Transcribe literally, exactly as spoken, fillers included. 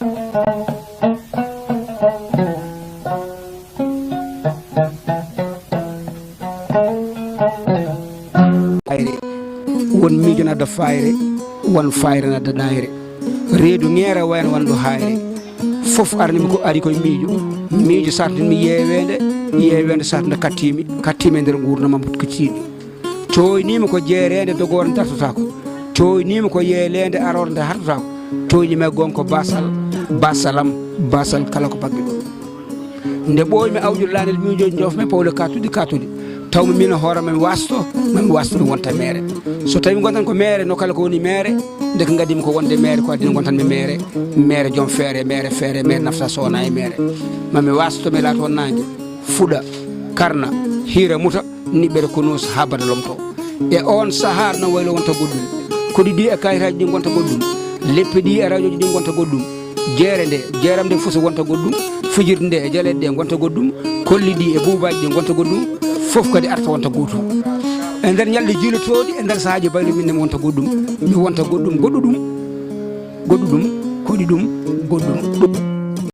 Ayre. Won miijo nadda fayre, won fayre nadda nayre. Reedu ŋeera wayno wonndo hayre. Fof arnimi ko ari koye miijo. Miijo sartinmi yeeweende, yeeweende sartinde kattimi, kattimi e nder nguurndam am ko tiiɗi. Cooyniima ko jeereende dogoore dartotaako. Cooyniima ko yeeleende aroore nde hartotaako. Cooyniima e goonga ko baasal, baasal am, baasal kala ko bagge ɗum. Nde ɓooymi awdi laanel miijo joofmi pawle kaatuɗi kaatuɗi. Tawmi miin hoore mami wasto, mami wasto mi wonta meere. So tawi ngontan ko meere, no kala ko woni meere, nde ko ngadimi ko wonde meere, ko addi ngontanmi meere, meere joom feere, meere feere, meere nafta sowona e meere. Mami wasto mi laato naange, fuɗa, karna, hiira muta, niɓɓere ko noos haa bada lomto. E oon sahaar no waylo wonta goɗɗum. Koɗi ɗi e kayitaaji ɗi ngonta goɗɗum. Leppi ɗi e rajoji ɗi ngonta goɗɗum. Jeere nde, jeeram nde fof so wonta goɗɗum. Fijirde nde e jaleeɗe ɗe ngonta goɗɗum. Kolli ɗi e buubaaji ɗi ngonta goɗɗum. Fof kadi arta wonta gootum. E nder ñalɗi jiilotooɗi, e nder sahaaji baylo min ne mi wonta goɗɗum. Mi wonta goɗɗum, goɗɗo ɗum. Goɗɗo ɗum, koɗi ɗum, goɗɗum.